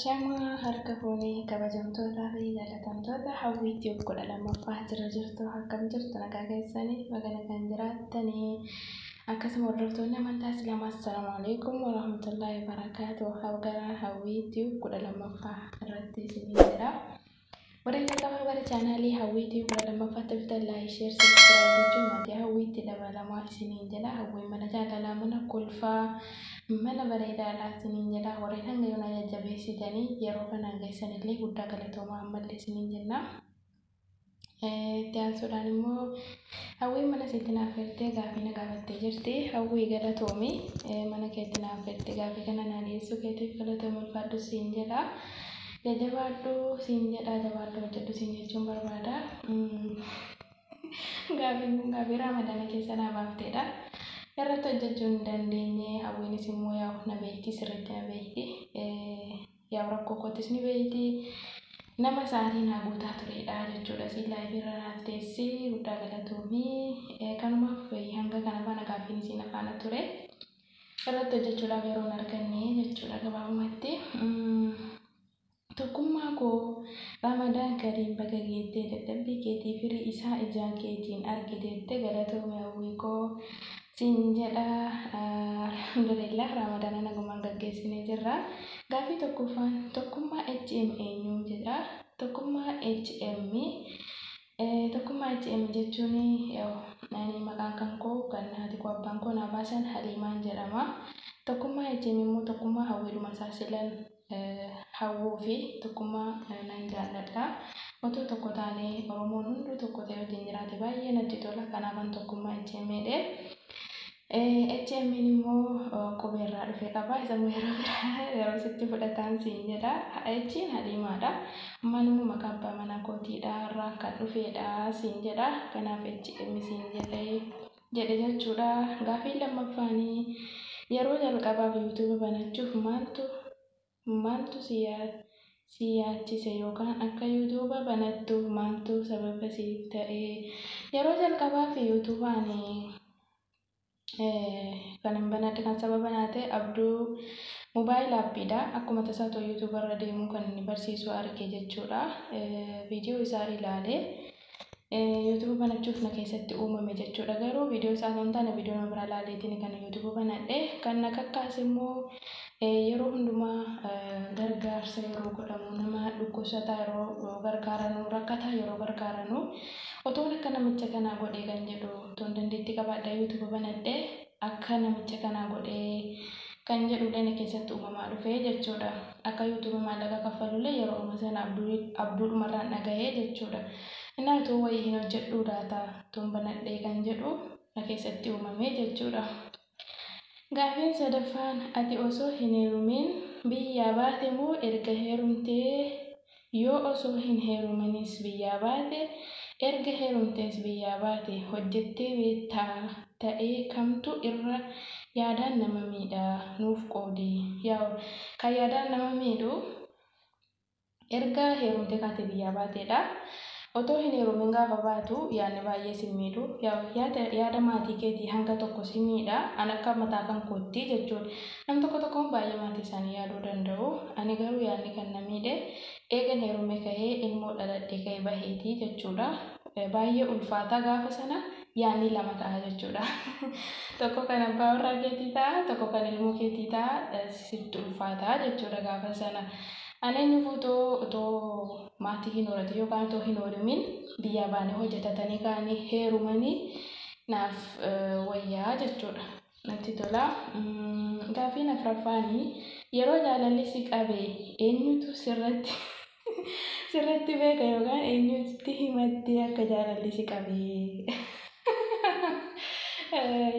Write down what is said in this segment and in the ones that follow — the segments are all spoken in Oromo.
Ashamaa harka fuunee kabajamtootaa fi jaalatamtoota Hawwii Tube 12ffaa jira jirtu, akkam jirtu? Nagaa keessanii? Magana kan jiraattanii, akkasuma hordoftoonni amantaa Islaamaa, assalaamu alaikum warahmatullaahi wabarakaatuh. Gara Hawwii Tube 12ffaa irratti isinii jedha. Warri jalqaba gara chaanaalii Hawwii Tube 12ffaatti dhuftan, like, share, subscribe gochuun maatii Hawwiitti dabalamaa isiniin jedha. Hawwiin mana jaalalaa, mana kolfaa, mana bareedaadha isiniin jedha. Warreen hanga yoonaa jajjabeessitanii yeroo kanaan geessanillee guddaa galatoomaa ammallee isiniin jenna. Itti aansuudhaan immoo Hawwiin mana isiitti naaf feertee gaafii na gaafattee jirti. Hawwii, galatoomi, mana keetti naaf feerte, gaafii kana naa dhiyeessuu keetiif galatoomi, ulfaadhu siin jedha. Jajabaadhu siin jedha, jabaadhu, hojjedhu siin jechuun barbaada. Gaafiin kun gaafii Raamadaana keessa naa baafteedha. Irratti hojjechuu hin dandeenye. Hawwiinis immoo yaa'u na beekti, sirriitti na beekti. Yaa'u rakkoo kootis ni beekti. Nama sa'aatii naa guutaa turedha jechuudha. Siin live irra naaf teessi, guddaa galatoomii. Kanumaaf hanga kana faana gaaffiin isiin afaana ture. Irratti hojjechuudhaaf yeroo hin arganne jechuudha gabaabumatti. Tokkummaa koo, Ramadaan Kariim, baga geettee, dadhabbii keetii firii isaa ijaan keetiin argiteette, galatoomii Hawwii koo siin jedha. Alhamdulillah, Ramadaana nagumaan gaggeessinee jirra. Gaaffii tokkoffaan "Tokkummaa HM eenyu?" jedha. Tokkummaa HM, Tokkummaa HM jechuun ani maqaan kan koo, kan haati koo abbaan koo naa baasan Haliimaan jedhama. Tokkummaa HM immoo tokkummaa hawwiidhuma isaa silan hawwuu fi tokkummaa nan jaalladha. Otoo tokko taanee, Oromoon hunduu tokko ta'ee wajjin jiraate, baay'ee natti tola. Kanaafan Tokkummaa HM jedhe. HM immoo qubeerraa dhufe qaba. Isa immoo yeroo biraa yeroo sitti fudhataan siin jedha. H'n Haliimaadha. Ammaan immoo maqaa abbaa manaa kootiidha irraa kan dhufedha siin jedha. Kanaaf HM siin jedhe jechuudha. Gaafiin lammaffaanii "Yeroo jalqabaaf YouTube banachuuf maaltu si yaachise yookaan akka YouTube banattuuf maaltu sababa siif ta'e?" Yeroo jalqabaaf YouTubeaan kan hin banadhe, kan sababa naa ta'e Abduu Mobile Appiidha. Akkuma tasaa otoo YouTube irra deemuu kan inni barsiisu arge jechuudha. Viidiyoo isaa ilaalee YouTube banachuuf na keessatti uumame jechuudha. Garuu viidiyoo isaa osoo hin taane viidiyoo nama biraa ilaaleetiin kan YouTube banadhe. Kan na kakkaase immoo yeroo hundumaa gargaarsa yeroo godhamu, nama dhukkubsataa yeroo gargaaranu, rakkataa yeroo gargaaranu, otoon akka namicha kanaa godhee kan jedhu, otoon dandeettii qabaadha YouTube banadhe akka namicha kanaa godhee kan jedhullee na keessatti uumamaa dhufe jechuudha. Akka YouTube maallaqa kaffalullee yeroo uuma sana Abduudhumarraan dhagahee jechuudha. Innaa otoo wayii hin hojjedhuu laata otoon banadhee kan jedhu na keessatti uumame jechuudha. Gaafiin sadaffaan "Ati osoo hin heerumin biyyaa baate moo erga heerumtee? Yoo osoo hin heeruminis biyyaa baate, erga heerumtees biyyaa baate hojjettee beektaa ta'ee, kamtu irra yaadaan nama miidha? Nuuf qoodi." Yaa, kan yaadaan nama miidhu erga heerumtee kaatee biyyaa baateedha. Otoo hin heerumin gaafa baatu yaadni baay'ee si miidhu. Yaada maatii keetii hanga tokko si miidha. An akka mataa kan kootti jechuudha. Nam tokko tokkoon baay'ee maatii isaanii yaaduu danda'u. Ani garuu yaadni kan na miidhe eegan heerume ka'ee, ilmoo dhaladhee ka'ee baheetii jechuudha. Baay'ee ulfaataa, gaafa sana yaadni lama ta'a jechuudha. Tokko kan abbaa warraa keetii ta'a, tokko kan ilmoo keetii ta'a, sitti ulfaataa jechuudha gaafa sana. Ani eenyuuf otoo maatii hin horatin yookaan otoo hin heerumin biyyaa baanii hojjetatanii ka'anii heerumanii naaf wayyaa jechuudha. Natti tola. Gaaffiin afuraffaanii "Yeroo jaalalli si qabe eenyutu sirratti beeka yookaan eenyutti himattee akka jaalalli si qabe?"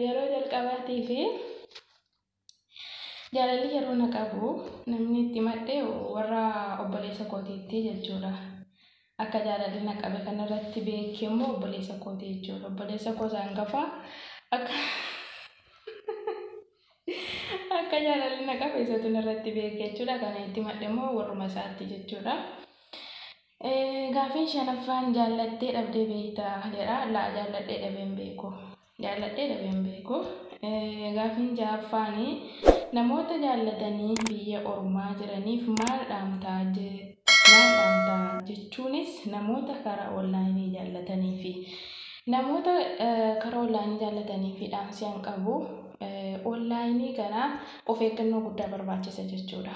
Yeroo jalqabaatii fi jaalalli yeroo na qabu namni itti madhe warra obboleessa kootiitti jechuudha. Akka jaalalli na qabe kanarratti beekee immoo obboleessa kooti jechuudha. Obboleessa koo isa hangafaa akka jaalalli na qabe isatu narratti beeke jechuudha. Kana itti madhe immoo warruma isaatti jechuudha. Gaaffiin shanaffaan "Jaallattee dhabdee beektaa?" jedha. Laa, jaalladhee dhabee hin beeku. Jaalladhee dhabee hin beeku. Gaafiin ja'affaanii namoota jaallatanii biyya ormaa jiraniif maal dhaamtaa jechuunis namoota karaa onlaayinii jaallatanii fi namoota karaa onlaayinii jaallatanii fi dhaamsi an qabu onlaayinii kana of eeggannoo guddaa barbaachisa jechuudha.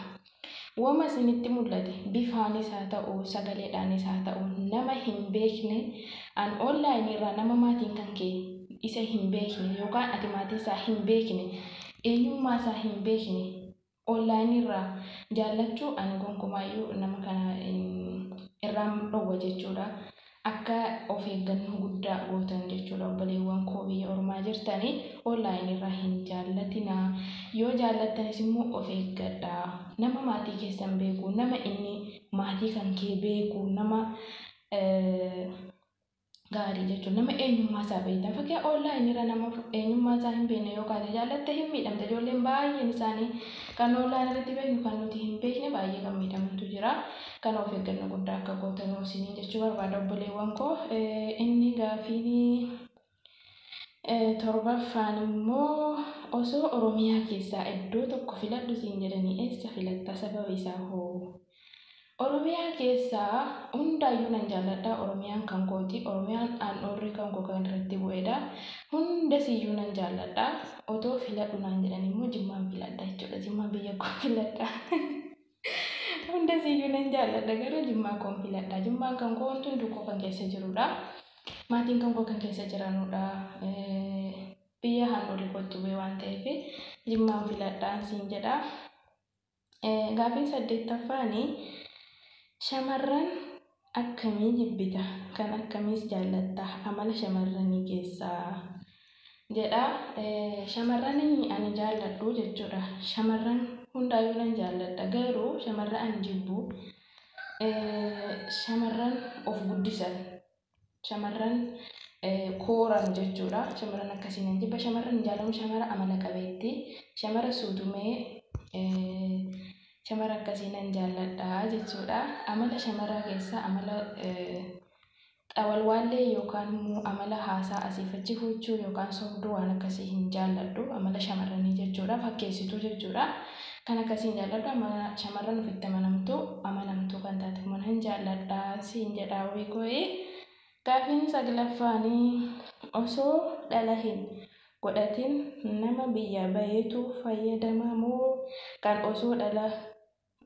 Wama isinitti mul'ate bifaanis haa ta'u sagaleedhaanis haa ta'u nama hin beekne an onlaayinii irraa nama maatiin kan kee isa hin beekne yookaan ati maatii isaa hin beekne eenyummaa isaa hin beekne onlaayinii irraa jaallachuu ani gonkumaayyuu nama kana irraan dhowwa jechuudha. Akka of eeggannoo guddaa gootan jechuudha. Obboleewwan koo biyya ormaa jirtanii onlaayinii irraa hin jaallatinaa. Yoo jaallattanis immoo of eeggadhaa. Nama maatii keessan beeku, nama inni maatii kan kee beeku, nama gaarii jechuudha. Nama eenyummaa isaa beektan. Fakkii onlaayinii irra nama eenyummaa isaa hin beekne yoo kaate jaallatte hin miidhamte. Ijoolleen baay'een isaanii kan onlaayinii irratti beeknu kan nuti hin beekne baay'ee kan miidhamantu jira. Kan of eeggannoo guddaa akka gootan isiniin jechuu barbaada obboleewwan koo. Inni gaafiin torbaffaan immoo osoo Oromiyaa keessaa iddoo tokko filadhu siin jedhanii eessa filatta sababa isaa hoo? Oromiyaa keessaa hundaayyuu nan jaalladha. Oromiyaan kan kooti. Oromiyaan handhuurri kan koo kan irratti bu'edha. Hundasiyyuu nan jaalladha. Otoo filadhu naan jedhan immoo Jimmaan filadha jechuudha. Jimmaan biyya koo filadha. Hundasiyyuu nan jaalladha garuu Jimmaa koon filadha. Jimmaan kan koo wanti hunduu koo kan keessa jirudha. Maatiin kan koo kan keessa jiranudha. Biyya handhuurri kootti bu'e waan ta'eef Jimmaan filadhaan siin jedha. Gaafiin saddeettaffaanii shamarran akkamii jibbita? Kan akkamiis jaallatta? Amala shamarranii keessaa jedha. Shamarran ani jaalladhu jechuudha. Shamarran hundaayyuu nan jaalladha. Garuu shamarran ani jibbu shamarran of guddisan, shamarran kooran jechuudha. Shamarran akkasii nan jibba. Shamarran jaallamu shamara amala qabeettii, shamara suutumee, shamara akkasii nan jaalladha jechuudha. Amala shamaraa keessaa amala xawalwaallee yookaan immoo amala haasaa asiif achi gochuu yookaan sobduu waan akkasii hin jaalladhu. Amala shamarranii jechuudha. Fakkeessituu jechuudha. Kan akkasii hin jaalladhu. Amala shamarran ofitti amanamtuu kan taate immoo nan jaalladha siin jedha hawwii. Gaafiin saglaffaanii osoo dhala hin godhatin nama biyya baheetu fayyadama moo kan osoo dhala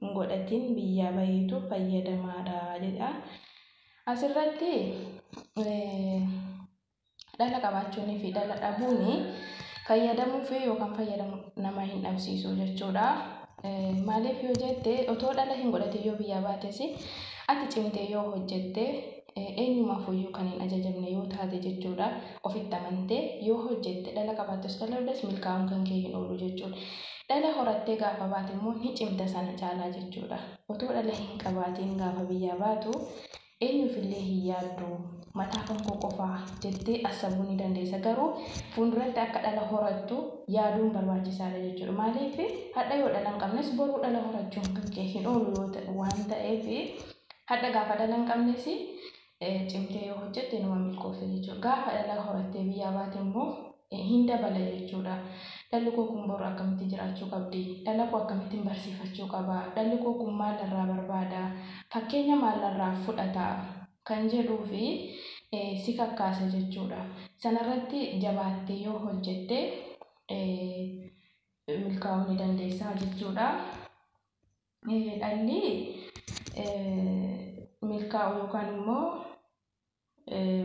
hin godhatin biyya baheetu fayyadamaadha jedha. Asirratti dhala qabaachuunii fi dhala dhabuun fayyadamuu fi yookaan fayyadamuu nama hin dhabsiisu jechuudha. Maaliif yoo jette otoo dhala hin godhatin yoo biyyaa baates ati cimtee yoo hojjette eenyumaafuyyuu kan hin ajajamne yoo taate jechuudha. Ofitti amantee yoo hojjette dhala qabaattus dhala dhabdes milkaa'uun kan kee hin oolu jechuudha. Dhala horattee gaafa baate immoo ni cimta sana caalaa jechuudha. Otoo dhala hin qabaatiin gaafa biyyaa baatu eenyuufillee hin yaaddu, mataa kan koo qofaa jettee asabuu ni dandeessa. Garuu fuulduratti akka dhala horattu yaaduun barbaachisaadha jechuudha. Maaliif hadha yoo dhala hin qabnes boruu dhala horachuun kan kee hin oolu yoo ta'e waan ta'eef hadha gaafa dhala hin qabnes cimtee yoo hojjette numa milkoofte jechuudha. Gaafa dhala horattee biyyaa baate immoo hin dabala jechuudha. Dhalli koo kun boru akkamitti jiraachuu qabdi? Dhala koo akkamittiin barsiifachuu qaba? Dhalli koo kun maal irraa barbaada? Fakkeenya maal irraa fudhata? Kan jedhuu fi si kakkaasa jechuudha. Sanarratti jabaattee yoo hojjette milkaa'uu ni dandeessa jechuudha. Dhalli milkaa'uu yookaan immoo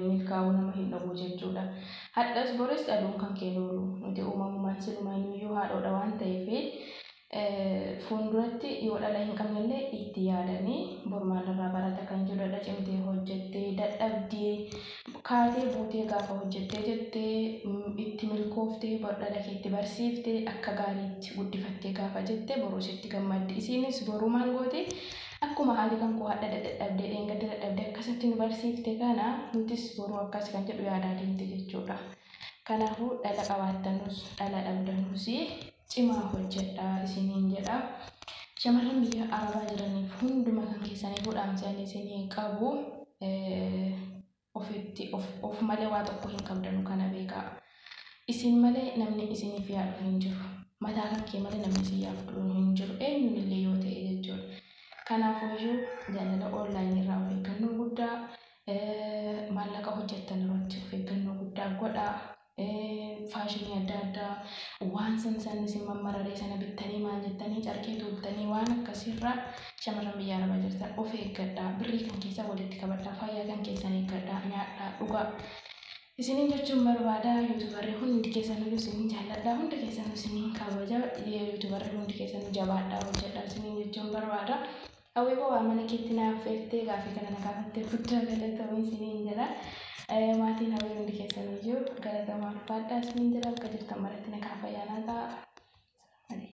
milkaa'uu nama hin dhabu jechuudha. Hadhas boris dhaluun kan kee oolu nuti uumamumaan silumayyuu haadhoodha waan ta'eef fuulduratti yoo dhala hin qabnellee itti yaadanii boru maalirraa barata kan jedhudha. Cimtee hojjettee dadhabdee kaatee buutee gaafa hojjettee jettee itti milkooftee dhala keetti barsiiftee akka gaariitti guddifattee gaafa jettee boruu sitti gammaddi. Isiinis boruu maal gooti? Akkuma haati kan koo hadha dadhabdee dheengadda dadhabdee akkasitti nu barsiifte kana nutis boruu akkas kan jedhu yaadaa deemte jechuudha. Kanaafuu dhala qabaattanus dhala dhabdanus cimaa hojjedhaa isiniin jedha. Shamarran biyya Arabaa jiraniif hunduma kan keessaniif dhaamsi ani isinii qabu ofitti of malee waa tokko hin qabdanu kana beekaa. Isin malee namni isiniif yaadu hin jiru. Mataa kan kee malee namni isin yaadu hin jiru, eenyuun illee yoo ta'e jechuudha. Kanaafuyyuu jaalala onlaayinii irraa of eeggannoo guddaa, maallaqa hojjettan irratti of eeggannoo guddaa godhaa. Faashinii adda addaa waan san san isin mammararee sana bittanii maal jettanii carqee tuultanii waan akkasiirraa shamarran biyya arabaa jirtan of eeggadhaa. Birrii kan keessan walitti qabadhaa. Fayyaa kan keessan eeggadhaa. Nyaadhaa, dhugaa. Isiniin jechuun barbaada, yuutubarri hundi keessanuu isiniin jaalladha. Hundi keessanuu isiniin kabaja. Yuutubarri hundi keessanuu jabaadhaa, hojjedhaa isiniin jechuun barbaada. Hawwii koo, waan mana keetti naaf feettee gaafii kana na gaafattee guddaa galatoomii isiniin jedha. Maatiin hawwii hundi keessaniyyuu galatooma, ulfaadhaa isiniin jedha. Akka jirtan maratti nagaa fayyaa naa ta'a.